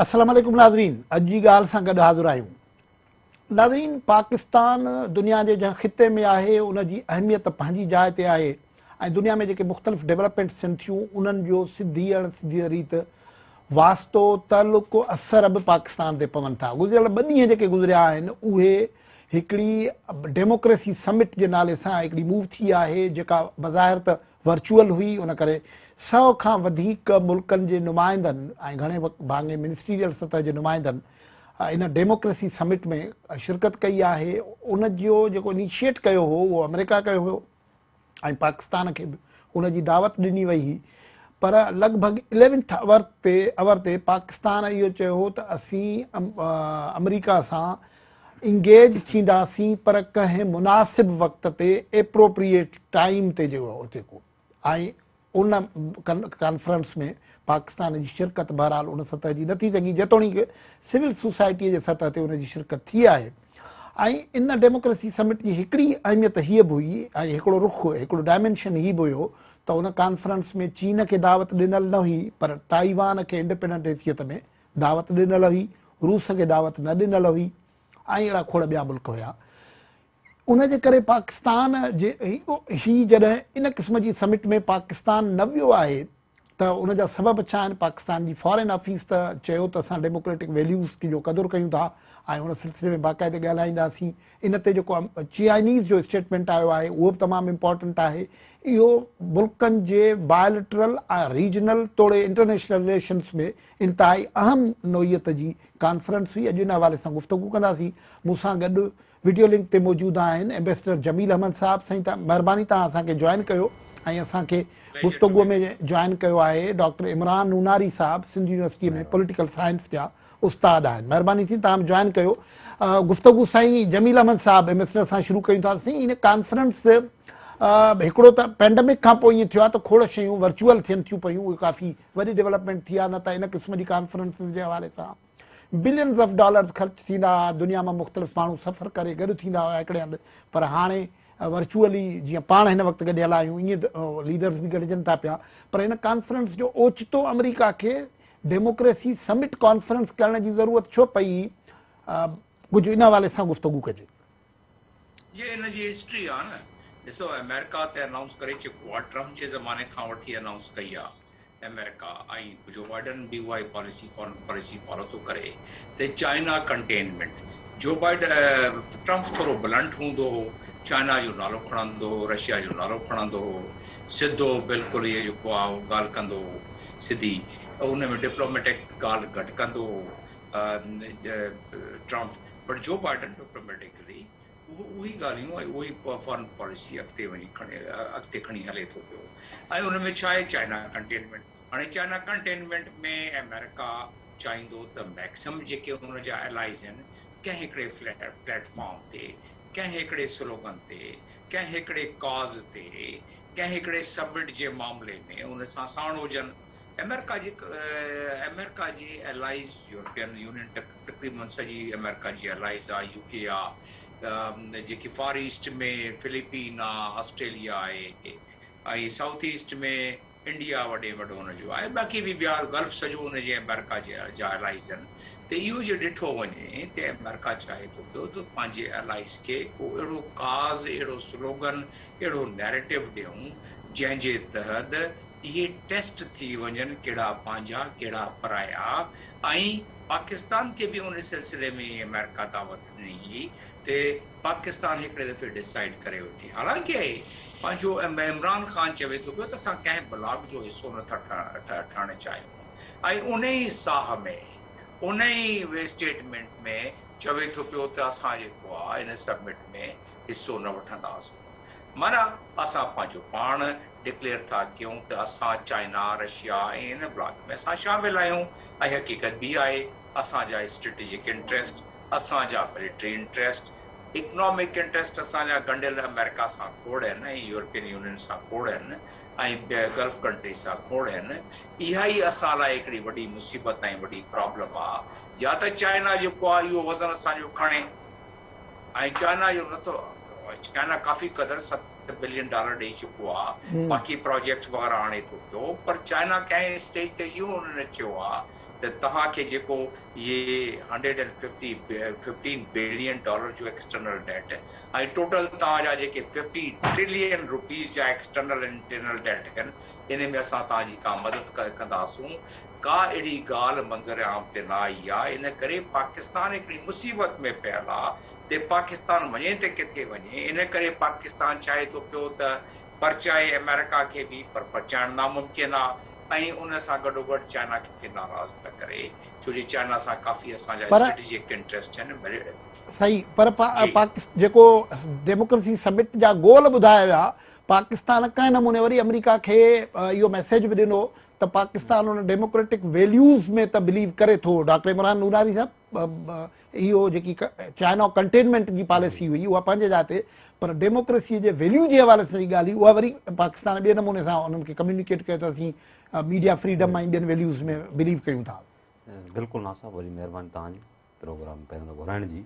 السلام عليڪم ناظرين اڄ جي ڳالهه سان گڏ حاضر آهيون. ناظرين پاڪستان دنيا جي جنهن خطي ۾ آهي ان جي اهميت پنهنجي جاء تي آهي ۽ دنيا ۾ جيڪي مختلف ڊيولپمينٽس ٿين ٿيون انهن جو سڌي اڻ سڌي ريت واسطو تعلق اثر به پاڪستان تي پون ٿا. گذريل ٻه ڏينهن جيڪي گذريا آهن اهي هڪڙي ڊيموڪريسي سمٽ جي نالي سان هڪڙي موو ٿي آهي جيڪا بظاهر ته ورچوئل هئي ان ڪري سئو کان وڌيڪ ملڪن جي نمائندن ۽ گهڻي ڀاڱي منسٽريل سطح جي نمائندن ان ڊيموڪريسي سمٽ ۾ شرڪت ڪئي آهي. ان جو جيڪو انيشيٽ ڪيو هو اهو آمريڪا ڪيو هيو ۽ پاڪستان کي به ان جي دعوت ڏني وئي هئي پر لڳ ڀڳ اليونٿ اور تي اور تي پاڪستان اهو چيو هو ته اسين آمريڪا سان انگيج ٿينداسين پر ڪنهن مناسب وقت تي ايپروپريئيٽ ٽائيم تي جيڪو ۽ ان ڪانفرنس ۾ پاڪستان جي شرڪت بهرحال ان سطح جي نه ٿي سگهي جيتوڻيڪ سول سوسائٽي جي سطح تي ان جي شرڪت ٿي آهي ۽ ان ڊيموڪريسي سمٽ جي هڪڙي اهميت هيء به هئي ۽ هڪڙو رخ هڪڙو ڊائمينشن هي به هيو ته ان ڪانفرنس ۾ چين کي دعوت ڏنل نه هئي پر تائيوان کي انڊيپينڊنٽ حيثيت ۾ دعوت ڏنل هئي، روس کي دعوت نه ڏنل هئي ۽ اهڙا کوڙ ٻيا ملڪ هيا. ان جي ڪري پاڪستان جي هي جڏهن ان قسم جي سمٽ ۾ پاڪستان نه ويو آهي ته ان جا سبب ڇا آهن؟ پاڪستان جي فارين آفيس ته چيو ته اسان ڊيموڪريٽڪ ويليوز جو قدر ڪيون ٿا ۽ ان سلسلي ۾ باقاعدي ڳالهائينداسين. ان تي جيڪو چيائنيز جو اسٽيٽمينٽ آيو آهي اهو به تمام امپارٽنٽ آهي. اهو ملڪن جي بائليٽرل ۽ ريجنل توڙي انٽرنيشنل رليشنز ۾ انتهائي اهم نوعيت جي ڪانفرنس هئي. اڄ ان حوالي سان گفتگو ڪنداسين. مون سان گڏ وڊيو لنڪ تي موجود آهن ايمبيسڊر جميل احمد صاحب. سائين مهرباني توهان اسان کي جوائن ڪيو ۽ اسان کي گفتگو ۾ جوائن ڪيو آهي ڊاڪٽر عمران نوناري صاحب سنڌ يونيورسٽي ۾ پوليٽيڪل سائنس جا استاد آهن. مهرباني سائين توهان به جوائن ڪيو. گفتگو سائين جميل احمد صاحب ايمبيسڊر سان شروع ڪيون ٿا. سائين ان ڪانفرنس هڪڙو ته پينڊمڪ کان پوء ائين ٿيو آهي ته کوڙ شيون ورچوئل ٿين ٿيون پيون اهي ڪافي وڏي ڊيولپمينٽ ٿي آهي نه ته ان قسم جي ڪانفرنسز جي حوالي سان بلينز آف ڊالرز خرچ ٿيندا هئا دنيا مان مختلف ماڻهو سفر ڪري گڏ ٿيندا هيا هڪڙي هنڌ پر هاڻي ورچوئلي جيئن پاڻ هن وقت گڏيل آهيون ائين ليڊرز به گڏجن ٿا پيا پر ان ڪانفرنس جو اوچتو آمريڪا کي ڊيموڪريسي سمٽ ڪانفرنس ڪرڻ جي ضرورت ڇو پئي ڪجهه ان حوالي سان گفتگو ڪجي. جي ان جي هسٽري آ نه ڏسو آمريڪا ته انائونس ڪري چڪو آ ٽرمپ جي زماني کان وٺي انائونس ڪئي آ آمريڪا ۽ جو بائيڊن به اها ئي پاليسي فارن پاليسي فالو ٿو ڪري ته چائنا ڪنٽينمينٽ جو بائيڊ ٽرمپ ٿورو بلنٽ هوندو هو چائنا جو نالو کڻندو هو رشيا جو نالو کڻندو هو سڌو بلڪل اهي جيڪو آ ڳالهه ڪندو هو سڌي ان ۾ ڊپلوميٽڪ ڳالهه گهٽ ڪندو هو ٽرمپ پر جو بائيڊن ڊپلوميٽڪلي اهو اهي ڳالهيون ۽ اهو ئي فارن پاليسي اڳتي وڃي کڻي اڳتي کڻي هلي ٿو پيو ۽ ان ۾ ڇا آهي چائنا ڪنٽينمينٽ هاڻي چائنا ڪنٽينمينٽ ۾ آمريڪا چاهيندو ته ميڪسم جيڪي ان جا الائز آهن ڪنهن هڪڙي پليٽ فارم تي ڪنهن هڪڙي سلوگن تي ڪنهن هڪڙي ڪاز تي ڪنهن هڪڙي سبمٽ جي معاملي ۾ ان سان ساڻ هجن. آمريڪا جي آمريڪا جي الائز يورپين يونين تقريبن سڄي آمريڪا جي الائز آ يو ڪي آ جيڪي فار ايسٽ ۾ فلپين آ آسٽريليا آهي ۽ سائوٿ ايسٽ ۾ انڊيا وڏي وڏو ان جو آهي باقي به ٻيا گلف سڄو ان جي آمريڪا جي جا الائز آهن ته اهو جي ڏٺو وڃي ته آمريڪا چاهي ٿو پيو ته پنهنجي الائز کي ڪو اهڙو ڪاز اهڙو سلوگن اهڙو نيريٽو ڏيون جنهن جي تحت اهي ٽيسٽ ٿي وڃن ڪهڙا پنهنجا ڪهڙا پرايا ۽ پاڪستان کي به ان سلسلي ۾ آمريڪا دعوت ڏني هئي ته پاڪستان هڪڙي دفعي ڊسائيڊ ڪري وٺي حالانڪه پنهنجو عمران خان چوي ٿو پيو ته اسان ڪنهن بلاڪ جو حصو نه ٿا ٺهڻ چاهيون ۽ ان ئي ساهه ۾ ان ئي اسٽيٽمينٽ ۾ چوي ٿو پيو ته اسان جيڪو آهي ان سبمٽ ۾ حصو نه وٺنداسون. معنيٰ اسان پنهنجو پاڻ ڊڪليئر ٿا ڪيون ته اسان چائنا، رشيا ۽ ان بلاڪ ۾ اسان شامل آهيون ۽ حقيقت به آهي اسان جا اسٽريٽجڪ انٽريسٽ، اسان جا ملٽري انٽريسٽ، اڪنامڪ انٽريسٽ اسان جا ڳنڍيل آمريڪا سان کوڙ آهن ۽ يورپين يونين سان کوڙ آهن ۽ گلف ڪنٽريز سان کوڙ آهن. اها ئي اسان لاء هڪڙي وڏي مصيبت ۽ وڏي پرابلم آهي. يا ته چائنا جيڪو آهي اهو وزن اسان جو کڻي. ۽ چائنا جو نٿو چائنا ڪافي قدر 7 بلين ڊالر ڏئي چڪو آ باقي پراجيڪٽ وغيره آڻي ٿو پيو پر چائنا ڪنهن اسٽيج تي اهو نه چيو آ ته توهان کي جيڪو اهي 150 15 بلين ڊالر جو ايڪسٽرنل ڊيٽ ۽ ٽوٽل توهان جا جيڪي 50 ٽريلين روپيز جا ايڪسٽرنل ۽ انٽرنل ڊيٽ آهن ان ۾ اسان توهان جي ڪا مدد ڪنداسون ڪا اهڙي ڳالهه منظر عام تي نه آئي آهي ان ڪري پاڪستان هڪڙي مصيبت ۾ پيل آهي ته پاڪستان وڃي ته ڪٿي وڃي ان ڪري پاڪستان چاهي ٿو پيو ته پرچائي آمريڪا کي به پر پرچائڻ ناممڪن آهي ۽ ان سان گڏوگڏ چائنا کي ناراض نه ڪري ڇو جو چائنا سان ڪافي اسان جا پر اسٽريٽجڪ انٽريسٽ آهن. صحيح پر جيڪو ڊيموڪريسي سمٽ جا گول ٻڌايا ويا پاڪستان ڪنهن نموني وري آمريڪا کي اهو ميسيج به ڏنو ته پاڪستان ان ڊيموڪريٽڪ ويليوز ۾ ته بليو ڪري ٿو. ڊاڪٽر عمران نوناري صاحب اهو جيڪي چائنا ڪنٽينمينٽ جي پاليسي هئي اها پنهنجي جاء تي پر ڊيموڪريسي جي ويليو جي حوالي سان جي ڳالهه هئي اها وري پاڪستان ٻئي نموني سان انهن کي ڪميونيڪيٽ ڪيو ته اسين ميڊيا فريڊم ۽ ٻين ويليوز ۾ بليو ڪيون ٿا. بلڪل ناز صاحب وڏي مهرباني توهان جي پروگرام پهريون ته گهرائڻ جي.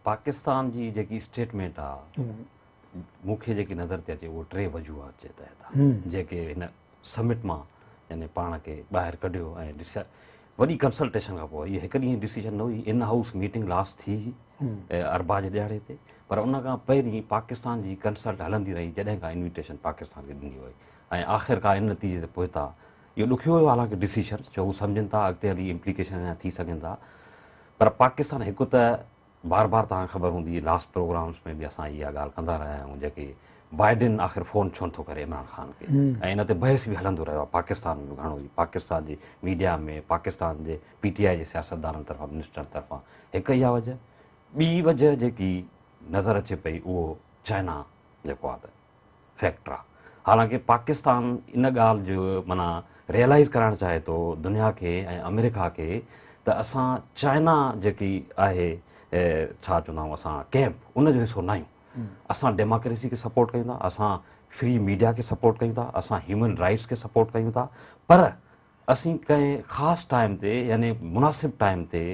پاڪستان جي جيڪي اسٽيٽمينٽ آ مون کي جيڪي نظر ٿي اچي اهو ٽي وجوهات جي تحت آ جيڪي هن سمٽ مان يعني پاڻ کي ٻاهر ڪڍيو ۽ وڏي ڪنسلٽيشن کان پوء هي هڪ ڏينهن ڊسيشن نه هئي ان هائوس ميٽنگ لاسٽ ٿي هئي اربع جي ڏهاڙي تي پر ان کان پهرين پاڪستان جي ڪنسلٽ هلندي رهي جڏهن کان انويٽيشن پاڪستان کي ڏني وئي ۽ آخرڪار ان نتيجي تي پهتا اهو ڏکيو هيو حالانڪه ڊسيشن ڇو هو سمجهن ٿا اڳتي هلي امپليڪيشن اڃا ٿي سگهن ٿا پر پاڪستان هڪ ته بار بار توهان کي خبر هوندي لاسٽ پروگرامس ۾ به اسان اها ڳالهه ڪندا رهيا آهيون جيڪي بائيڊن آخر فون ڇو نٿو ڪري عمران خان کي ۽ ان تي بحث به هلندو رهيو آهي پاڪستان ۾ به گهڻو ئي پاڪستان جي ميڊيا ۾ پاڪستان جي پي ٽي آء جي سياستدانن طرفان منسٽرن طرفان هڪ اها وجه ٻي وجه جيڪي نظر اچي پئي اهو چائنا جيڪو آهي ته فيڪٽر آ. حالانڪه پاڪستان ان ڳالهه جو معنيٰ ريئلائيز ڪرائڻ چاهي ٿو دنيا کي ۽ آمريڪا کي ته اسان چائنا جيڪي آهي ڇا چوندا آهيون اسان ڪيمپ ان جو حصو ناهيون اسان ڊيماڪريسي کي سپورٽ ڪيون ٿا اسان فري ميڊيا کي سپورٽ ڪيون ٿا اسان هيومن رائٽس کي سپورٽ ڪيون ٿا پر اسين ڪنهن خاص ٽائيم تي يعني مناسب ٽائيم تي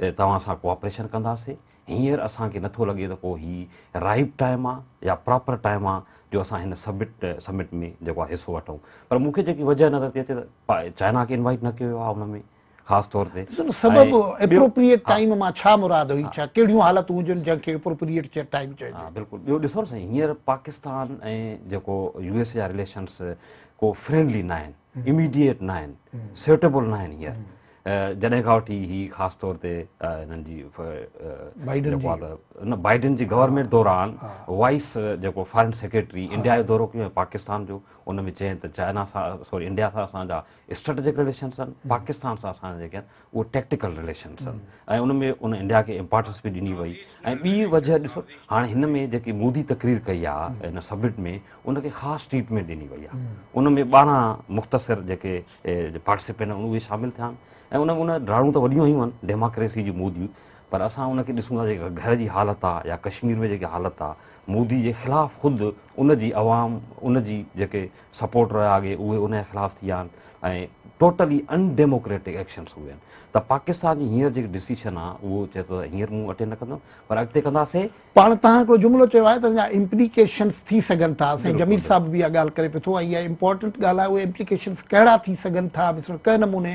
توهان سان ڪوآپريشن ڪنداسين. هينئر اسان کي نٿو لڳي ته ڪو هي رائيٽ ٽائيم آ يا پراپر ٽائيم آ جو اسان هن سبمٽ سمٽ ۾ جيڪو آ حصو وٺون. پر مون کي جيڪي وجهه نظر ٿي اچي ته چائنا کي انوائيٽ نه ڪيو ويو آ ان ۾ خاص طور تي ڏسو نه سبب اپروپريئيٽ ٽائيم مان ڇا مراد هئي ڇا ڪهڙيون حالتون هجن جنهن کي اپروپريئيٽ ٽائيم چئجي. ها بلڪل ٻيو ڏسو نه سائين هينئر پاڪستان ۽ جيڪو يو ايس اي جا رليشنس ڪو فرينڊلي نه آهن. اميڊيئيٽ نه آهن سيوٽيبل نه آهن هينئر جڏهن کان وٺي هي خاص طور تي هنن جي نه بائيڊن جي گورنمينٽ دوران وائيس جيڪو فارن سيڪريٽري انڊيا جو دورو ڪيو ۽ پاڪستان جو ان ۾ چين ته چائنا سان سوري انڊيا سان اسان جا اسٽريٽجڪ رليشنس آهن پاڪستان سان اسان جا جيڪي آهن اهي ٽيڪٽيڪل رليشنس آهن ۽ ان ۾ ان انڊيا کي امپارٽنس به ڏني وئي ۽ ٻي وجه ڏسو هاڻي هن ۾ جيڪي مودي تقرير ڪئي آهي هن سبمٽ ۾ ان کي خاص ٽريٽمينٽ ڏني وئي آهي ان ۾ 12 مختصر جيڪي پارٽيسپينٽ آهن اهي شامل ٿيا آهن ۽ ان ۾ ان ڊاڙون ته وڏيون هيون آهن ڊيموڪريسي جي مودي پر اسان ان کي ڏسون ٿا جيڪا گهر جي حالت آهي يا ڪشمير ۾ جيڪي حالت آهي مودي جي خلاف خود ان جي عوام ان جي جيڪي سپورٽر هيا اڳي اهي ان جي خلاف ٿي ويا آهن ۽ ٽوٽلي ان ڊيموڪريٽڪ ايڪشنس اهي آهن ته پاڪستان جي هينئر جيڪي ڊسيشن آهي اهو چئي ٿو ته هينئر مون اٽينڊ نه ڪندم پر اڳتي ڪنداسين. پاڻ توهان هڪڙو جملو چيو آهي ته ان جا امپليڪيشنس ٿي سگهن ٿا سائين جميل صاحب به اها ڳالهه ڪري پيو ٿو ۽ اها امپارٽنٽ ڳالهه آهي اهي امپليڪيشنس ڪهڙا ٿي سگهن ٿا مثلاً ڪنهن نموني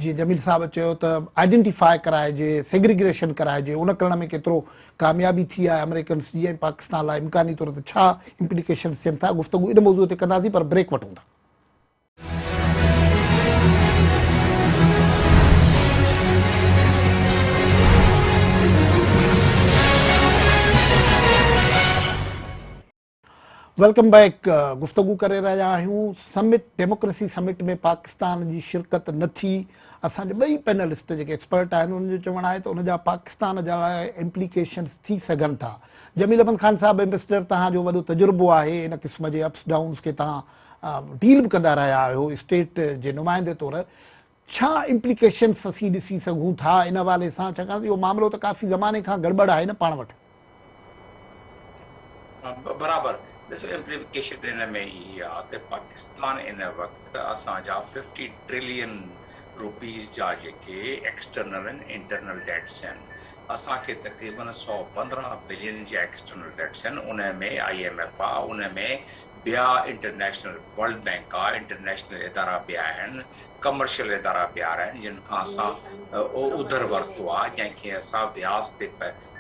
جيئن جميل صاحب چيو ته آئيڊينٽيفاء ڪرائجي سيگريگريشن ڪرائجي ان ڪرڻ ۾ ڪيترو ڪاميابي ٿي آهي آمريڪنس جي ۽ پاڪستان لاء امڪاني طور تي ڇا امپليڪيشنس ٿين ٿا گفتگو ان موضوع تي ڪنداسين پر بريڪ وٺون ٿا. Welcome back گفتگو ڪري رهيا آهيون سمٽ ڊيموڪريسي سمٽ ۾ پاڪستان جي شرڪت نه ٿي اسان جا ٻئي پينلسٽ جيڪي ايڪسپرٽ آهن انهن جو چوڻ آهي ته ان جا پاڪستان جا لاء امپليڪيشنز ٿي سگهن ٿا جميل احمد خان صاحب ايمبيسڊر توهان جو وڏو تجربو آهي ان قسم جي اپس ڊائونز کي توهان ڊيل به ڪندا رهيا آهيو اسٽيٽ جي نمائندي طور ڇا امپليڪيشنز اسين ڏسي سگهون ٿا ان حوالي سان ڇاڪاڻ ته اهو معاملو ته ڪافي زماني کان گڙٻڙ آهي نه پاڻ وٽ. برابر ڏسو امپليڪيشن ان ۾ اهي آ ته پاڪستان ان وقت اسان جا 50 ٽريلين روپيز جا جيڪي ايڪسٽرنل ۽ انٽرنل ڊيٽس آهن اسان کي تقريبن 115 بلين جا ايڪسٽرنل ڊيٽس آهن ان ۾ I M F آ ان ۾ ٻيا انٽرنيشنل ورلڊ بينڪ آ، انٽرنيشنل ادارا به آهن، ڪمرشل ادارا به آهن جن کان اسان اوڌر ورتو آ، جنهن کي اسان وياج تي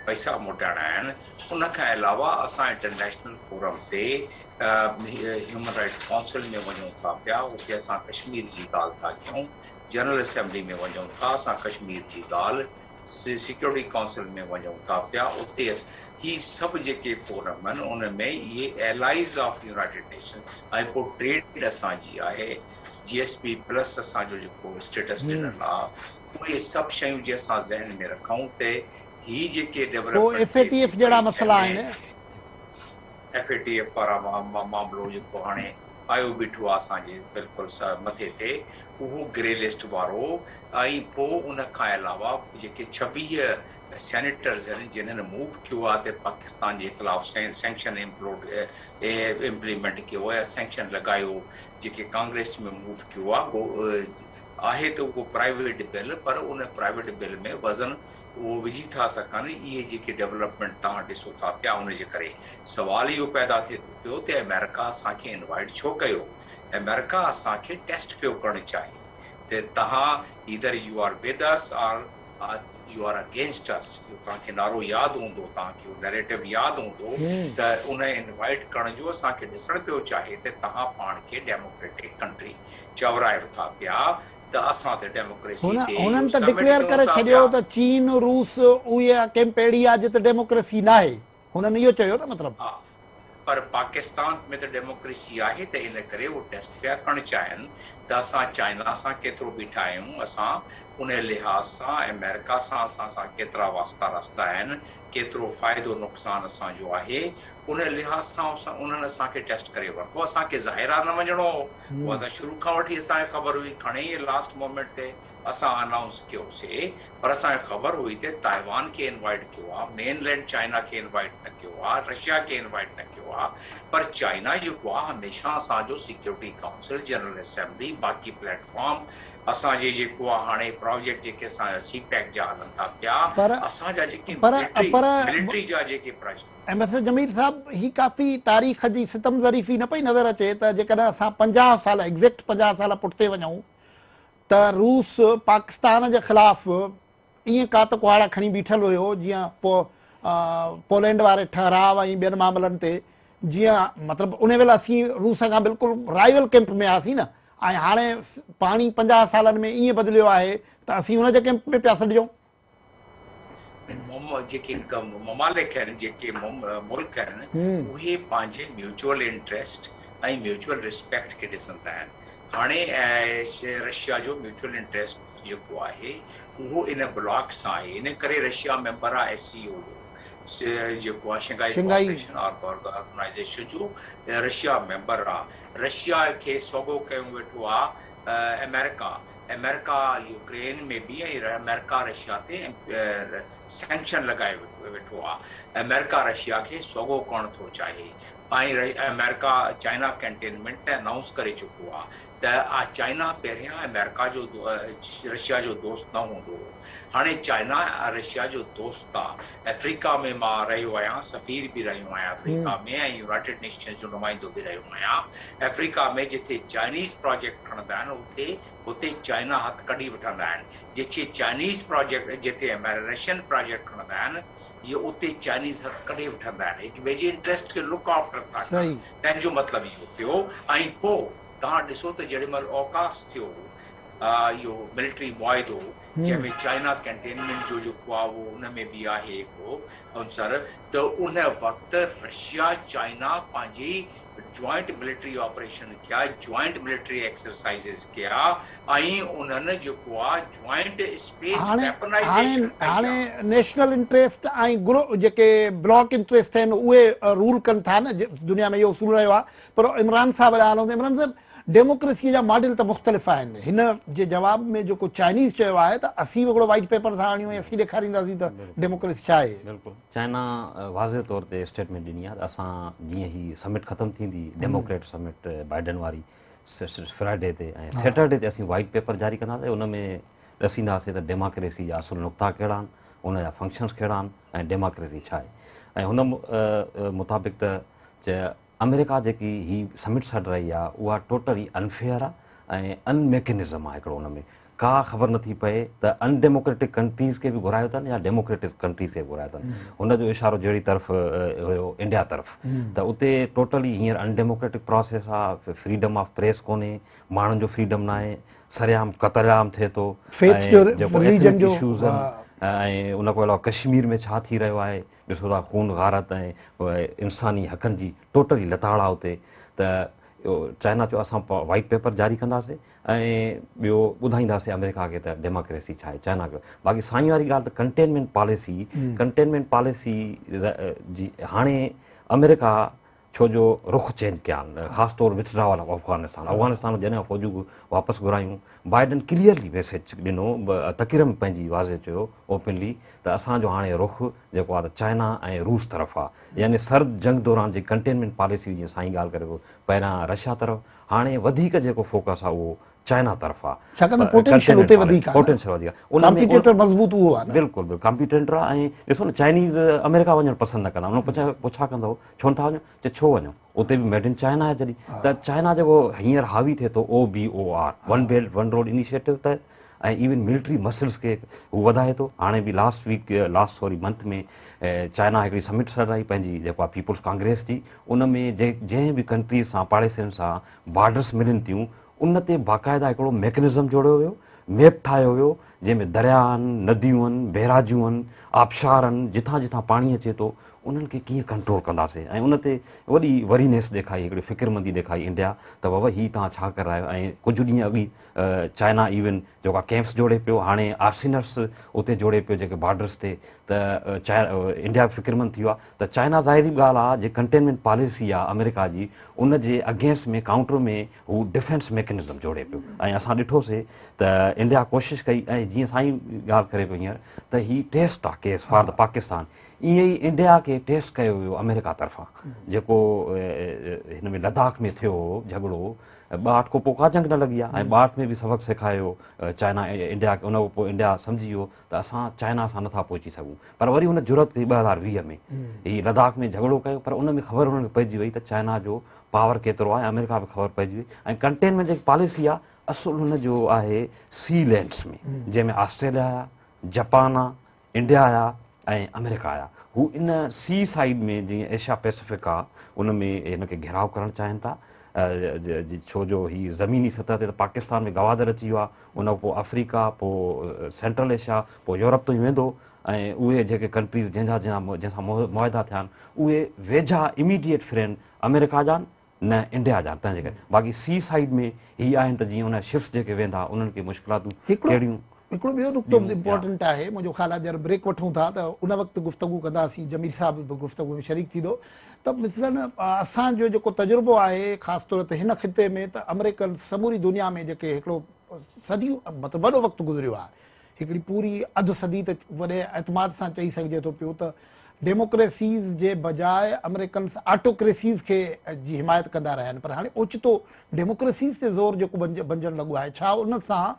پئسا موٽائڻا آهن. ان کان علاوه اسان انٽرنيشنل فورم تي هيومن رائيٽ ڪائونسل ۾ وڃون ٿا پيا، اتي اسان ڪشمير جي ڳالهه ٿا ڪيون، جنرل اسيمبلي ۾ وڃون ٿا اسان ڪشمير جي ڳالهه، سيڪيورٽي ڪائونسل ۾ وڃون ٿا پيا اتي هي سڀ جيڪي فورم آهن ان ۾ اهي ايلائيز آف يونائيٽيڊ نيشن ۽ پوء ٽريڊ اسان جي آهي جي ايس پي پلس اسان جو جيڪو اسٽيٽس ڏنل آهي اهي سڀ شيون جي اسان ذهن ۾ رکون ته هي جيڪي پوء ايف اي ٽي ايف جهڙا مسئلا آهن. ايف اي ٽي ايف وارا معاملو جيڪو هاڻي آيو بيٺو آهي اسان جي بلڪل مٿي تي اهو گري لسٽ وارو ۽ پوء ان کان علاوه جيڪي 26 سينيٽرز آهن جنھن موو ڪيو آهي ته پاڪستان جي خلاف سينڪشن امپليمينٽ ڪيو يا سينڪشن لڳايو جيڪي ڪانگريس ۾ موو ڪيو آهي آهي ته اهو پرائيويٽ بل پر ان پرائيويٽ بل ۾ وزن اهو وجهي ٿا سگهن اهي جيڪي ڊولپمينٽ توهان ڏسو ٿا پيا ان جي ڪري سوال اهو پيدا ٿئي ٿو پيو ته آمريڪا اسان کي انوائيٽ ڇو ڪيو آمريڪا اسان کي ٽيسٽ پيو ڪرڻ چاهي ته توهان either you are with us or you are against us اهو توهان کي نعرو ياد هوندو توهان کي اهو نيريٽو ياد هوندو ته ان انوائيٽ ڪرڻ جو اسان کي ڏسڻ پيو چاهي ته توهان پاڻ کي ڊيموڪريٽڪ ڪنٽري چورايو ٿا پيا ته اسان ته ڊيموڪريسي تي اهو هنن ته سمٽ ڊڪليئر ڪيون ڪري ٿا ڇڏيو پيا. ته چين روس اهي ڪيمپ اهڙي آهي جتي ڊيموڪريسي ناهي هنن اهو چيو نه مطلب. ها پر پاڪستان ۾ ته ڊيموڪريسي آهي ته ان ڪري هو ٽيسٽ پيا ڪرڻ چاهين ته اسان چائنا سان ڪيترو بيٺا آهيون اسان ان لحاظ سان آمريڪا سان اسان سان ڪيترا واسطا راستا آهن ڪيترو فائدو نقصان اسان جو آهي ان لحاظ سان انهن اسان کي ٽيسٽ ڪري ورتو اسان کي ظاهر آهي نه وڃڻو هو اها ته شروع کان وٺي اسان کي خبر هئي کڻي لاسٽ مومينٽ تي اسان انائونس ڪيو سي پر اسان کي خبر هئي ته تائيوان کي انوائيٽ ڪيو آ، مين لينڊ چائنا کي انوائيٽ نه ڪيو آ، رشيا کي انوائيٽ نه ڪيو آ پر چائنا جيڪو آ هميشه اسان جو سيڪيورٽي ڪائونسل، جنرل اسيمبلي، باقي پليٽ فارم اسان جي جيڪو آ هاڻي پراجيڪٽ جيڪي اسان جا سي پيڪ جا هلن ٿا پيا پر اسان جا جيڪي پر ملٽري پر ملٽري جا جيڪي پراجيڪٽ. ايمبيسڊر جميل صاحب هي ڪافي تاريخ جي ستم ظريفي نه پئي نظر اچي ته جيڪڏهن اسان 50 سال ايگزيڪٽ 50 سال پٺتي وڃون ته روس پاڪستان جي خلاف ائين ڪات ڪهاڙا کڻي بيٺل هيو جيئن پولينڊ واري ٺهراء ۽ ٻين معاملن تي جيئن مطلب ان ويل اسين روس کان بلڪل رائيول ڪيمپ ۾ هئاسين نه ۽ هاڻي پاڻي 50 سالن ۾ ائين بدليو آهي ته اسين ان جي ڪيمپ ۾ پيا سڏجون. جيڪي ممالڪ آهن جيڪي ملڪ آهن اهي پنهنجي ميوچوئل انٽريسٽ ۽ ميوچوئل ريسپيڪٽ کي ڏسندا آهن هاڻي رشيا جو ميوچوئل انٽريسٽ جيڪو آهي اهو ان بلاڪ سان آهي ان ڪري رشيا ميمبر آهي ايس سي او جو جيڪو آهي شنگهائي ڪوآپريشن آرگنائيزيشن جو رشيا ميمبر آهي رشيا کي سوگهو ڪيو ويٺو آهي آمريڪا آمريڪا يوڪرين ۾ به ۽ آمريڪا رشيا تي سينڪشن لڳائي ويٺو آ آمريڪا رشيا کي سوگهو ڪرڻ ٿو چاهي ۽ آمريڪا چائنا ڪنٽينمينٽ ته انائونس ڪري چڪو آ ته چائنا پهريان آمريڪا جو رشيا جو دوست نه هوندو هو هاڻي چائنا رشيا جو دوست آ افريقا ۾ مان رهيو آهيان سفير به رهيو آهيان افريقا ۾ ۽ يونائيٽيڊ نيشنز جو نمائندو به رهيو آهيان افريقا ۾ جتي چائنيز پراجيڪٽ کڻندا آهن اتي اتي چائنا هٿ ڪڍي وٺندا آهن جتي چائنيز پراجيڪٽ جتي رشين پراجيڪٽ کڻندا آهن اهي اتي چائنيز هٿ ڪڍي وٺندا آهن هڪ ٻئي جي انٽريسٽ کي لڪ آفٽر ٿا ڪن تنهن جو مطلب اهو ٿيو ۽ پوء توهان ڏسو ته جيڏي مهل اوڪاس ٿيو اهو ملٽري معاهدو جنهن ۾ چائنا ڪنٽينمينٽ جو جيڪو آهي اهو ان ۾ به آهي هڪڙو عنصر ته ان وقت رشيا چائنا پنهنجي جوائنٽ ملٽري آپريشن ڪيا، جوائنٽ ملٽري ايڪسرسائيزز ڪيا ۽ انهن جيڪو آ جوائنٽ اسپيس هاڻي ويپنائيزيشن ڪئي هاڻي آ. نيشنل انٽريسٽ ۽ گرو جيڪي بلاڪ انٽريسٽ آهن اهي رول ڪن ٿا نه دنيا ۾ اهو اصول رهيو آهي پر عمران صاحب ڏانهن هلون ته عمران صاحب ڊيموڪريسي جا ماڊل ته مختلف آهن هن جي جواب ۾ جيڪو چائنيز چيو آهي ته اسين به هڪڙو وائيٽ پيپر ٿا آڻيون ۽ اسين ڏيکارينداسين ته ڊيموڪريسي ڇا آهي. بلڪل چائنا واضح طور تي اسٽيٽمينٽ ڏني آهي ته اسان جيئن هي سمٽ ختم ٿيندي ڊيموڪريٽ سمٽ بائيڊن واري فرائيڊي تي ۽ سيٽرڊي تي اسين وائيٽ پيپر جاري ڪنداسين ان ۾ ڏسينداسين ته ڊيموڪريسي جا اصل نقطا ڪهڙا آهن ان جا فنڪشنز ڪهڙا آهن ۽ ڊيموڪريسي ڇا آهي ۽ هن مطابق ته آمريڪا جيڪي هي سمٽ سڏرائي آ اها ٽوٽلي انفيئر آ ۽ ان ميڪنزم آ هڪڙو ان ۾ ڪا خبر نٿي پئي ته ان ڊيموڪريٽڪ ڪنٽريز کي به گهرايو اٿن يا ڊيموڪريٽڪ ڪنٽريز کي به گهرايو اٿن. هن جو اشارو جهڙي طرف هيو انڊيا طرف ته اتي ٽوٽلي هينئر ان ڊيموڪريٽڪ پراسيس آ، فريڊم آف پريس ڪونهي، ماڻهن جو فريڊم ناهي، سرعام قتل عام ٿئي ٿو ۽ جيڪو ايٿنڪ اشوز آهن ۽ ان کان علاوه ڪشمير ۾ ڇا ٿي رهيو آهي ڏسو ٿا خون غارت ۽ انساني حقن جي ٽوٽلي لتاڙ آ اتي ته چائنا چيو اسان وائيٽ پيپر جاري ڪنداسين ۽ ٻيو ٻڌائينداسين آمريڪا کي ته ڊيموڪريسي ڇا آهي چائنا کي باقي سائين واري ڳالهه ته ڪنٽينمينٽ پاليسي ڪنٽينمينٽ پاليسي جي هاڻي آمريڪا ڇو جو رخ چينج ڪيا آهن خاص طور وٿڊراول آف افغانستان افغانستان مان جڏهن فوجون واپس گهرايون بائيڊن ڪليئرلي ميسيج ڏنو تقرير ۾ پنهنجي واضح چيو اوپنلي ته اسان جو هاڻي رخ جيڪو آهي ته چائنا ۽ روس طرف آهي يعني سرد جنگ دوران جي ڪنٽينمينٽ پاليسي هئي جيئن سائين ڳالهه ڪري پيو پهريان رشيا طرف هاڻي وڌيڪ جيڪو فوڪس آهي اهو چائنا طرف آهي ڇاڪاڻ ته پوٽينشل اتي وڌيڪ آهي پوٽينشل وڌيڪ آهي ان ۾ ڪمپيٽيٽر مضبوط اهو آهي نه بلڪل بلڪل ڪمپيٽيٽر آهي ۽ ڏسو نه چائنيز آمريڪا وڃڻ پسند نه ڪندا انهن پڇا پڇا ڪندو ڇو نٿا وڃو چي ڇو وڃو اتي به ميڊ ان چائنا آهي جڏهن ته چائنا جيڪو هينئر حاوي ٿئي ٿو O B O R one belt one road initiative تحت ۽ ايون ملٽري مسلز کي هو وڌائي ٿو هاڻي به last week last sorry month ۾ China هڪڙي سمٽ سڏرائي پنهنجي جيڪو آهي پيپلز ڪانگريس جي ان ۾ جنهن به ڪنٽري سان پاڙيسرين سان بارڊرس ملن ٿيون ان تي باقاعده هڪڙو ميڪنزم جوڙيو ويو، ميپ ٺاهيو ويو، جنهن ۾ درياء آهن، نديون آهن، بئراجون آهن، آبشار آهن، جتان جتان پاڻي اچي ٿو، انهن کي ڪيئن ڪنٽرول ڪنداسين ۽ ان تي وڏي ورينيس ڏيکائي، هڪڙي فڪرمندي ڏيکائي انڊيا ته بابا هي توهان ڇا ڪرايو ۽ ڪجهه ڏينهن اڳ ئي چائنا ايون جيڪو آهي ڪيمپس جوڙي پيو، هاڻي آرسينرس اتي جوڙي پيو جيڪي بارڊرس تي ته انڊيا به فڪرمند ٿي ويو آهي ته چائنا ظاهري ڳالهه آهي جي ڪنٽينمينٽ پاليسي آهي آمريڪا جي ان جي اگينسٽ ۾ ڪائونٽر ۾ هو ڊفينس ميڪنزم جوڙي پيو ۽ اسان ڏٺوسي ته انڊيا ڪوشش ڪئي ۽ جيئن سائين ڳالهه ڪري پيو هينئر ته هي ٽيسٽ آ ڪيس فار the Pakistan ائين ئي انڊيا کي ٽيسٽ ڪيو ويو آمريڪا طرفان جيڪو هن ۾ لداخ ۾ ٿيو هو جهڳڙو 62 کان پوء ڪا جنگ نه لڳي آ ۽ 62 ۾ به سبق سيکاريو چائنا انڊيا کي ان کان پوء انڊيا سمجهي ويو ته اسان چائنا سان نٿا پهچي سگهون پر وري هن جرئت ڪئي 2020 ۾ هي لداخ ۾ جهڳڙو ڪيو پر ان ۾ خبر هنن کي پئجي وئي ته چائنا جو پاور ڪيترو آهي آمريڪا به خبر پئجي وئي ۽ ڪنٽينمينٽ جيڪي پاليسي آهي اصل هن جو آهي سي لينڊس ۾ جنهن ۾ آسٽريليا آيا جپان آ انڊيا آيا ۽ آمريڪا آيا هو ان سي سائيڊ ۾ جيئن ايشيا پيسفڪ آ ان ۾ هن کي گهيراء ڪرڻ چاهين ٿا ڇو جو هي زميني سطح تي ته پاڪستان ۾ گوادر اچي ويو آ ان کان پوء آفريڪا پوء سينٽرل ايشيا پوء يورپ تائين ويندو ۽ اهي جيڪي ڪنٽريز جنهن جا جنهن سان معاهدا ٿيا آهن اهي ويجها اميڊيٽ فرينڊ آمريڪا جا آهن نه انڊيا جا آهن تنهن جي ڪري باقي سي سائيڊ ۾ هي آهن ته جيئن ان شپس جيڪي ويندا انهن کي مشڪلاتون ڪهڙيون هڪڙو ٻيو نقطو به امپورٽنٽ آهي منهنجو خيال آهي جڏهن بريڪ وٺون ٿا ته ان وقت گفتگو ڪنداسين جميل صاحب به گفتگو ۾ شريڪ ٿيندو ته مثلاً اسان جو جيڪو تجربو آهي خاص طور تي هن خطي ۾ ته آمريڪن سموري دنيا ۾ جيڪي هڪڙو صديون مطلب وڏو وقت گذريو آهي هڪڙي پوري اڌ صدي ته وڏي اعتماد سان چئي سگهجي ٿو پيو ته ڊيموڪريسيز جي بجاء آمريڪنس آٽوڪريسيز کي جي حمايت ڪندا رهيا آهن پر هاڻي اوچتو ڊيموڪريسيز تي زور جيڪو بنجڻ لڳو آهي ڇا ان سان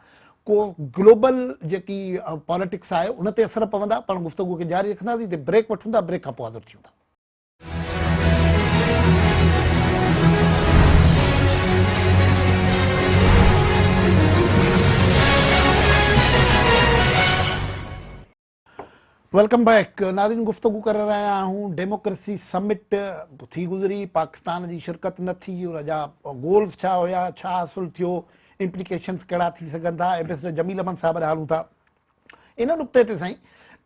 ڪو گلوبل جيڪي پاليٽڪس آهي ان تي اثر پوندا؟ پاڻ گفتگو کي جاري رکنداسين هتي بريڪ وٺون ٿا بريڪ کان پوء حاضر ٿيون ٿا. Welcome back ناظرين گفتگو ڪري رهيا آهيون ڊيموڪريسي سمٽ ٿي گذري پاڪستان جي شرڪت نه ٿي ان جا گولز ڇا هيا ڇا حاصل ٿيو امپليڪيشنز ڪهڙا ٿي سگهن ٿا ايمبيسڊر جميل احمد صاحب ڏانهن هلون ٿا ان نقطي تي سائين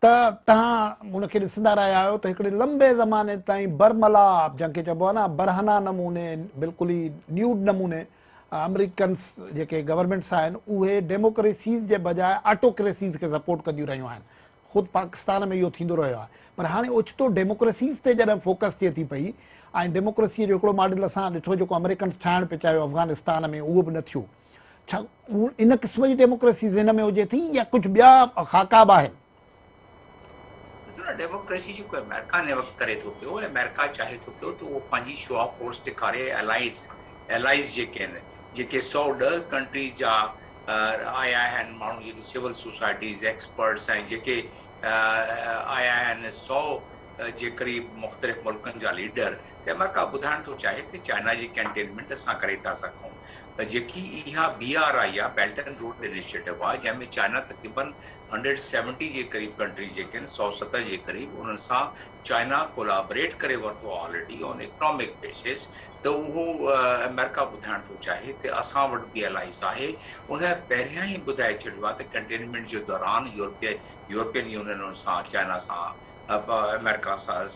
ته توهان ان کي ڏسندا رهيا آهيو ته هڪڙي لنبي زماني تائين برملا جنهن کي چئبو آهي نه برهنا نموني بلڪل ئي نيوڊ نموني آمريڪنس جيڪي گورنمينٽس آهن اهي ڊيموڪريسيز جي بجاء آٽوڪريسيز کي سپورٽ ڪنديون رهيون آهن خود پاڪستان ۾ اهو ٿيندو رهيو آهي پر هاڻي اوچتو ڊيموڪريسيز تي جڏهن فوڪس ٿئي ٿي پئي ۽ ڊيموڪريسي جو هڪڙو ماڊل اسان ڏٺو جيڪو آمريڪنس ٺاهڻ پئي چاهيو افغانستان ۾ اهو به نه ٿيو ڇا ان قسم جي ڊيموڪريسي ذهن ۾ هجي ٿي يا ڪجهه ٻيا خاڪا به آهن؟ ڏسو نه ڊيموڪريسي جيڪو آمريڪا هن وقت ڪري ٿو پيو آمريڪا چاهي ٿو پيو ته اهو پنهنجي شو آف فورس ڏيکاري الائيز الائيز جيڪي آهن جيڪي 110 ڪنٽريز جا آيا آهن ماڻهو جيڪي سول سوسائٽيز ايڪسپرٽس ۽ جيڪي آيا آهن 100 جي قريب مختلف ملڪن جا ليڊر ته ته آمريڪا ٻڌائڻ ٿو چاهي ته چائنا جي ڪنٽينمينٽ اسان ڪري ٿا سگهون ته جيڪي اها بي آر I آ بيلٽ اينڊ روڊ انيشيٽو آ جنهن ۾ چائنا تقريبن هنڊريڊ سيونٽي جي قريب ڪنٽريز جيڪي آهن 170 جي قريب انهن سان چائنا ڪولابريٽ ڪري ورتو آ آلريڊي آن اڪنامڪ بيسس ته اهو آمريڪا ٻڌائڻ ٿو چاهي ته اسان وٽ به الائيز آهي ان پهريان ئي ٻڌائي ڇڏيو آ ته ڪنٽينمينٽ جي دوران يورپي يورپين يونين ان سان چائنا سان آمريڪا سان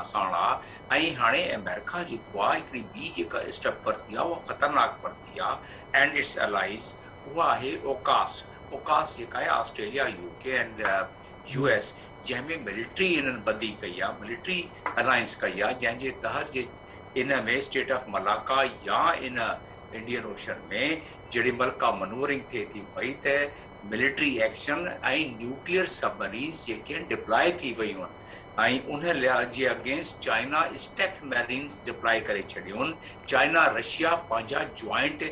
ساڻ آ ۽ هاڻي آمريڪا جيڪو آ هڪڙي ٻي جيڪا اسٽيپ ورتي آ اها خطرناڪ ورتي آ اينڊ it's allies اها آهي اوڪاس اوڪاس جيڪا آهي Australia U K and U S جنهن ۾ ملٽري انهن ٻڌي ڪئي آ ملٽري الائنس ڪئي آ جنهن جي تحت جي ان ۾ اسٽيٽ آف ملاڪا يا ان انڊين اوشن ۾ جهڙي مهل ڪا منورنگ ٿئي ٿي پئي ته ملٽري ايڪشن ۽ نيوڪليئر سبمرينز جيڪي آهن ڊپلائي ٿي ويون آهن ۽ ان لحاظ جي اگينسٽ چائنا اسٽيٿ ميرينز ڊپلائي ڪري ڇڏيون آهن چائنا رشيا پنهنجا جوائنٽ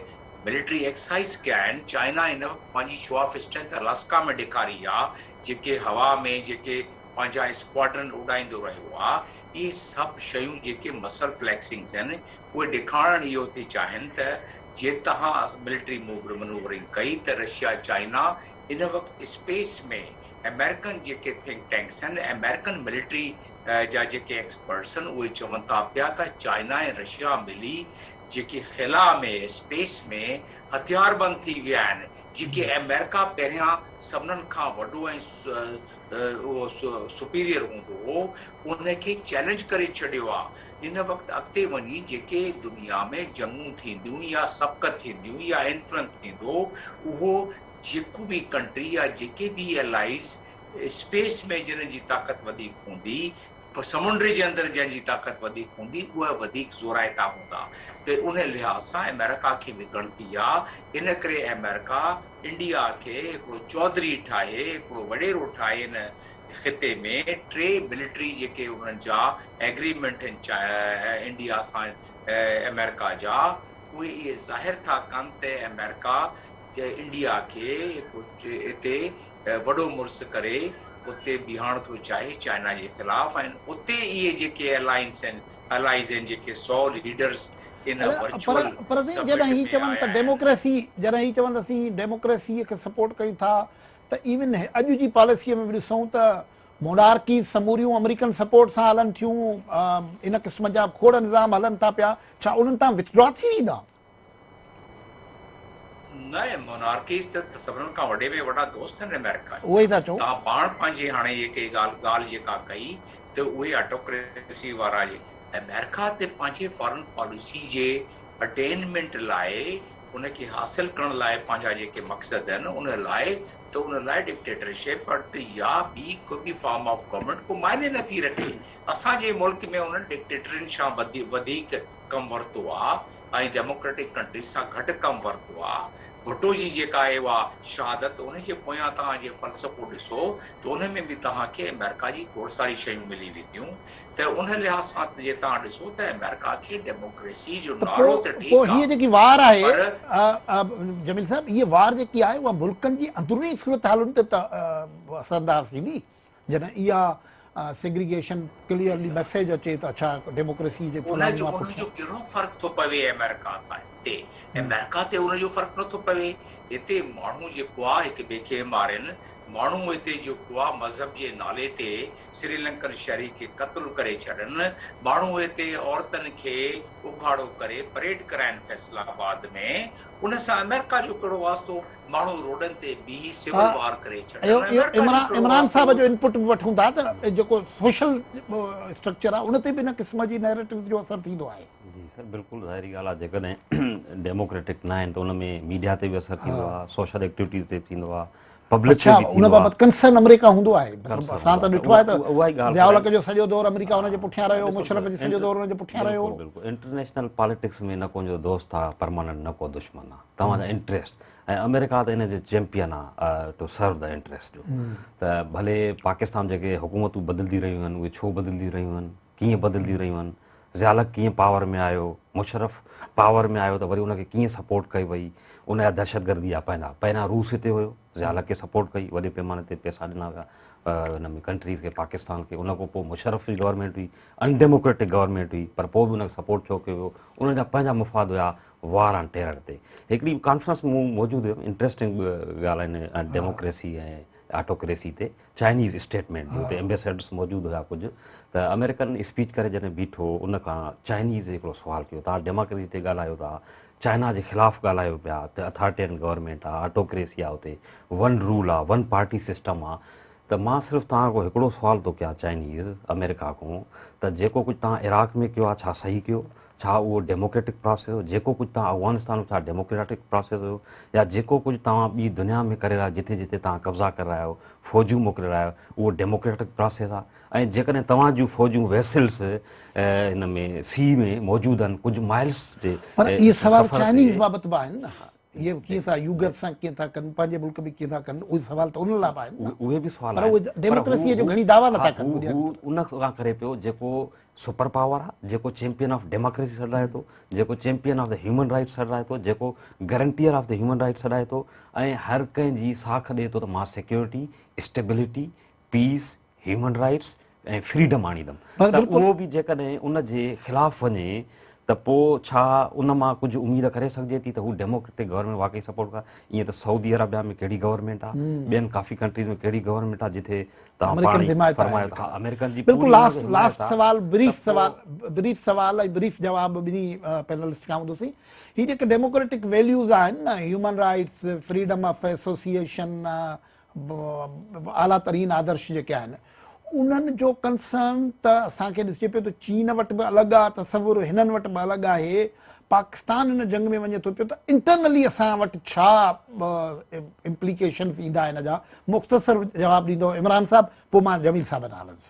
ملٽري ايڪسائيز ڪيا آهن چائنا هن وقت پنهنجي شو آف اسٽرينٿ الاسڪا ۾ ڏيکاري آهي جيڪي هوا ۾ جيڪي پنهنجا اسڪواڊرن اڏائيندو رهيو آهي اهي سڀ شيون جيڪي مسل فليڪسنگز آهن اهي ڏيکارڻ اهو ٿي چاهين ته جي توهان ملٽري منوورنگ ڪئي ته رشيا چائنا ان وقت اسپيس ۾ آمريڪن جيڪي ٿنڪ ٽينڪس آهن آمريڪن ملٽري جا جيڪي ايڪسپرٽس آهن اهي چون ٿا پيا ته چائنا ۽ رشيا ملي جيڪي خلا ۾ اسپيس ۾ هٿياربند ٿي ويا آهن جيڪي آمريڪا پهريان سڀنن کان وڏو ۽ اهو سپيريئر هوندو هو ان کي چئلينج ڪري ڇڏيو آهي ان وقت اڳتي وڃي جيڪي دنيا ۾ جنگون ٿينديون يا سبقت ٿينديون يا انفلوئنس ٿيندو اهو جيڪو به ڪنٽري يا جيڪي به الائيز اسپيس ۾ جنھن جي طاقت وڌيڪ هوندي سمنڊ جي اندر جنھن جي طاقت وڌيڪ هوندي اهي وڌيڪ زورائتا هوندا ته ان لحاظ سان آمريڪا کي به ڳڻتي آ ان ڪري آمريڪا انڊيا کي هڪڙو چوڌري ٺاهي هڪڙو وڏيرو ٺاهي ان خطي ۾ ٽي ملٽري جيڪي انهن جا ايگريمينٽ آهن انڊيا سان آمريڪا جا اهي اهي ظاهر ٿا ڪن ته آمريڪا انڊيا کي اتي وڏو مڙس ڪري اتي بيهارڻ ٿو چاهي چائنا جي خلاف ۽ اتي اهي جيڪي الائنس آهن الائيز آهن جيڪي 100 ليڊرز ان ورچوئل پر سائين جڏهن هي چون ته ڊيموڪريسي جڏهن هي چون ته اسين ڊيموڪريسي کي سپورٽ ڪيون ٿا ته ايون اڄ جي پاليسيء ۾ به ڏسون ته مونارڪيز سموريون آمريڪن سپورٽ سان هلن ٿيون، ان قسم جا کوڙ نظام هلن ٿا پيا، ڇا انهن تان وٿڊرا ٿي ويندا؟ نه، مونارڪيز ته سڀنن کان وڏي ۾ وڏا دوست آهن آمريڪا جا. اهو ئي ٿا چئون. توهان پاڻ پنهنجي هاڻي جيڪي ڳالهه جيڪا ڪئي ته اهي آٽوڪريسي وارا جي آمريڪا ته پنهنجي فارن پاليسي جي اٽينمينٽ لاء ان کي حاصل ڪرڻ لاء پنهنجا جيڪي مقصد آهن ان لاء ته ان لاء ڊڪٽيٽرشپ يا ٻي ڪو به فارم آف گورنمينٽ ڪو معني نه ٿي رکي. اسان جي ملڪ ۾ انهن ڊڪٽيٽرن شان وڌيڪ ڪم ورتو آ ۽ ڊيموڪريٽڪ ڪنٽريز سان گهٽ ڪم ورتو آ. ڀٽو جي جيڪا آهي اها شهادت ان جي پويان توهان جي فلسفو ڏسو ته ان ۾ به توهان کي آمريڪا جي کوڙ ساري شيون ملي وينديون. ته ان لحاظ سان جي توهان ڏسو ته آمريڪا کي ڊيموڪريسي جو ته نعرو ته ٺيڪ پوء آ هيء جيڪي وار آهي پر. جميل صاحب هيء وار جيڪي آهي اها ملڪن جي اندروني صورتحالن تي ته اثرانداز ٿيندي جڏهن اها سيگريگيشن ڪليئرلي ميسيج اچي ته اڇا ڊيموڪريسي جي ان فلاڻو جو آ ان جو ڪهڙو فرق ٿو پوي آمريڪا تي آمريڪا تي ان جو فرق نٿو پوي هتي ماڻهو جيڪو آ هڪ ٻئي کي مارين ماڻهو هتي جيڪو آ مذهب جي نالي تي سريلنڪن شهري کي قتل ڪري ڇڏن، ماڻهو هتي عورتن کي اگهاڙو ڪري پريڊ ڪرائن فيصل آباد ۾، ان سان آمريڪا جو ڪهڙو واسطو، ماڻهو روڊن تي بيهي سول وار ڪري ڇڏن، آمريڪا جو ڪهڙو عمران واسطو. صاحب جو انپٽ به وٺون ٿا ته جيڪو سوشل اسٽرڪچر آهي ان تي به ان قسم جي نيريٽوز جو اثر ٿيندو آهي. جي سر بلڪل ظاهري ڳالهه آهي جيڪڏهن ڊيموڪريٽڪ نه آهن ته ان ۾ ميڊيا تي به اثر ٿيندو آهي، سوشل ايڪٽيوٽيز تي به ٿيندو آهي، پبلڪ اڇا تي به ان ٿيندو آهي. بابت ڪنسرن آمريڪا هوندو آهي مطلب ڪنسرن اسان ته هوندو آهي ڏٺو آهي ته اها ئي ڳالهه ضياء الحق جو سڄو دور آمريڪا ان جي پٺيان رهيو ڏسو مشرف جو سڄو دور ان جي پٺيان رهيو. بلڪل بلڪل انٽرنيشنل پاليٽڪس ۾ نه ڪو جو دوست آ پرماننٽ نه ڪو دشمن آ توهان جا انٽريسٽ ۽ آمريڪا ته ان جي چيمپيئن آ ٽو سرو دا انٽريسٽ جو ته ڀلي پاڪستان جيڪي حڪومتون بدلدي رهيون آهن اهي ڇو بدلدي رهيون آهن ڪيئن بدلدي رهيون آهن، ضياء الحق ڪيئن پاور ۾ آيو، مشرف پاور ۾ آيو ته وري ان کي ڪيئن سپورٽ ڪئي وئي، ان جا دهشتگردي جا پهلا پهريان روس هتي هيو، ضياء الحق کي سپورٽ ڪئي، وڏي پيماني تي پئسا ڏنا ويا، هن ۾ ڪنٽريز کي پاڪستان کي ان کان پوء مشرف جي گورنمينٽ هئي ان ڊيموڪريٽڪ گورنمينٽ هئي پر پوء به ان کي سپورٽ ڇو ڪيو ويو انهن جا پنهنجا مفاد هيا وار آن ٽيرر تي هڪڙي ڪانفرنس ۾ مون موجود هيم انٽريسٽنگ ڳالهه آهن ڊيموڪريسي ۽ آٽوڪريسي تي چائنيز اسٽيٽمينٽ جي اتي ايمبيسيڊرس موجود هيا ڪجهه ته آمريڪن اسپيچ ڪري جڏهن بيٺو ان کان چائنيز هڪڙو سوال ڪيو توهان ڊيموڪريسي تي ڳالهايو ٿا چائنا جي خلاف ڳالهايو پيا ته اٿارٽين گورنمينٽ آ آٽوڪريسي آ اتي ون رول آ ون پارٽي سسٽم آ ته مان صرف توهان کان هڪڙو سوال ٿو ڪيان چائنيز آمريڪا کان ته جيڪو ڪجهه توهان عراق ۾ ڪيو آ ڇا صحيح ڪيو ڇا اهو ڊيموڪريٽڪ پراسيس هو جيڪو ڪجهه توهان افغانستان ۾ ڇا ڊيموڪريٽڪ پراسيس هيو يا جيڪو ڪجهه توهان ٻي دنيا ۾ ڪري رهيا جٿي جٿي توهان قبضا ڪري رهيا آهيو فوجون موڪلي رهيا آهيو اهو ڊيموڪريٽڪ پراسيس آ ۽ جيڪڏهن توهان جون فوجون ويسلز هن ۾ سي ۾ موجود آهن ڪجهه مائلز جي پر اهي سوال چائنيز بابت به آهن نه اهي ڪيئن ٿا يوگرس سان ڪيئن ٿا ڪن پنهنجي ملڪ ۾ ڪيئن ٿا ڪن اهي سوال ته انهن لاء به آهن نه اهي به سوال پر اهي ڊيموڪريسي جو گهڻي دعويٰ نٿا ڪن هو ان کان ڪري پيو جيڪو سپر پاور آ جيڪو چيمپيئن آف ڊيموڪريسي سڏرائي ٿو جيڪو champion of the human rights سڏرائي ٿو جيڪو guarantor of the human rights سڏائي ٿو ۽ هر ڪنهن جي ساک ڏئي ٿو ته مان security stability peace human rights ۽ freedom آڻيندم ته اهو به جيڪڏهن ان جي خلاف وڃي ته پوء ڇا ان مان ڪجهه اميد ڪري سگهجي ٿي ته هو ڊيموڪريٽڪ گورنمينٽ واقعي سپورٽ ڪندا؟ ائين ته سعودي عربيا ۾ ڪهڙي گورنمينٽ آ ٻين ڪافي ڪنٽريز ۾ ڪهڙي گورنمينٽ آ جتي توهان پاڻ ئي فرمايو ته ها آمريڪن جي بلڪل لاسٽ لاسٽ سوال بريف سوال بريف سوال ۽ بريف جواب ٻنهي پينلسٽ کان هوندو سين هي جيڪي ڊيموڪريٽڪ ويليوز آهن نه human rights freedom of association اعليٰ ترين آدرش جيڪي آهن انهن جو ڪنسرن ته اسان کي ڏسجي پيو ته چين وٽ به الڳ آهي تصور هنن وٽ به الڳ آهي پاڪستان ان جنگ ۾ وڃي ٿو پيو ته انٽرنلي اسان وٽ ڇا امپليڪيشنز ايندا ان جا مختصر جواب ڏيندو عمران صاحب پوء مان جميل صاحب ڏانهن هلندس.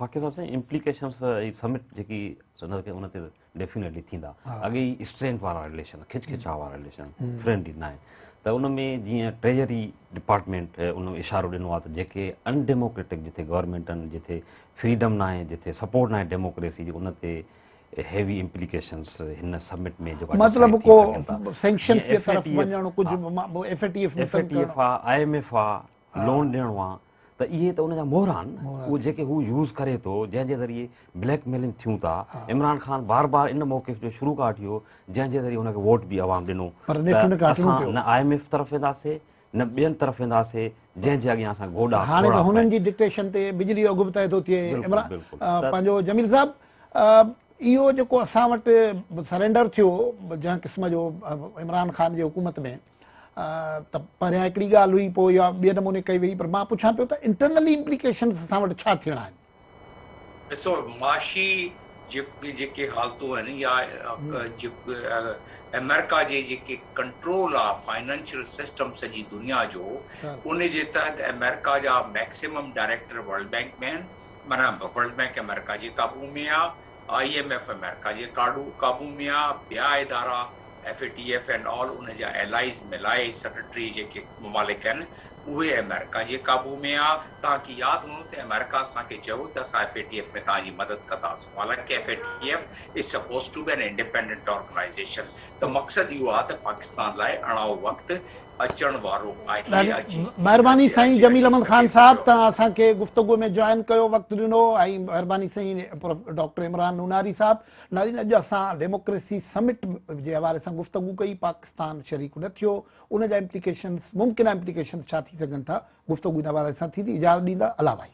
پاڪستان سائين امپليڪيشنز هي سمٽ جيڪي سند ان تي ڊيفينيٽلي ٿيندا اڳي ئي اسٽرينٿ وارا رليشن کچ کچا وارا رليشن فرينڊلي ناهي ته ان ۾ جيئن ٽريجري ڊپارٽمينٽ ان اشارو ڏنو آهي ته جيڪي ان ڊيموڪريٽڪ جتي گورنمينٽ آهن جتي فريڊم ناهي جتي سپورٽ ناهي ڊيموڪريسي جي ان تي هيوي امپليڪيشنس هن سمٽ ۾ جيڪو مطلب ڪو سينڪشنز جي طرف وڃڻ ڪجهه F A T F F A T F آ I M F آ لون ڏيڻو آ ته اهي ته ان جا مهرا آهن نه اهو جيڪي هو يوز ڪري ٿو جنهن جي ذريعي بليڪ ميلنگ ٿيون ٿا عمران خان بار بار ان موقف جو شروع کان وٺي هو جنهن جي ذريعي هن کي ووٽ به عوام ڏنو ته اسان نه I M F طرف وينداسي نه ٻين طرف وينداسي جنهن جي اڳيان اسان گوڏا هاڻي ته هنن جي ڊڪٽيشن تي بجلي جو اگهه به طئي ٿو ٿئي عمران پنهنجو جميل صاحب اهو جيڪو اسان وٽ سرينڊر ٿيو جنهن قسم جو عمران خان جي حڪومت ۾ ته پهريان هڪڙي ڳالهه هئي پوء اها ٻئي نموني ڪئي وئي پر مان پڇان پيو ته انٽرنلي امپليڪيشنز اسان وٽ ڇا ٿيڻا آهن؟ ڏسو معاشي جيڪي حالتون آهن يا آمريڪا جي جيڪي ڪنٽرول آ فائنانشل سسٽم سڄي دنيا جو ان جي تحت آمريڪا جا ميڪسيمم ڊائريڪٽر ورلڊ بينڪ ۾ آهن معنيٰ ورلڊ بينڪ آمريڪا جي قابو ۾ آ I M F آمريڪا جي قابو ۾ آ ٻيا ادارا F A T F and all ان جا الائيز ملائي 6 ٽي جيڪي ممالڪ آهن اهي آمريڪا جي قابو ۾ آ توهان کي ياد هوندو ته آمريڪا اسان کي چيو ته اسان ايف اي ٽي ايف ۾ توهان جي مدد ڪنداسون حالانڪه F A T F is suppose to be an independent organisation ته مقصد اهو آ ته پاڪستان لاء اڻائو وقت اچڻ وارو آهي اچي مهرباني سائين جميل احمد خان صاحب توهان اسان کي گفتگو ۾ جوائن ڪيو وقت ڏنو ۽ مهرباني سائين ڊاڪٽر عمران نوناري صاحب ناظرين اڄ اسان ڊيموڪريسي سمٽ جي حوالي سان گفتگو ڪئي پاڪستان شريڪ نه ٿيو ان جا امپليڪيشنز ممڪنه امپليڪيشنز ڇا ٿي سگهن ٿا گفتگو ان حوالي سان ٿيندي اجازت ڏيندا الله ڀائي.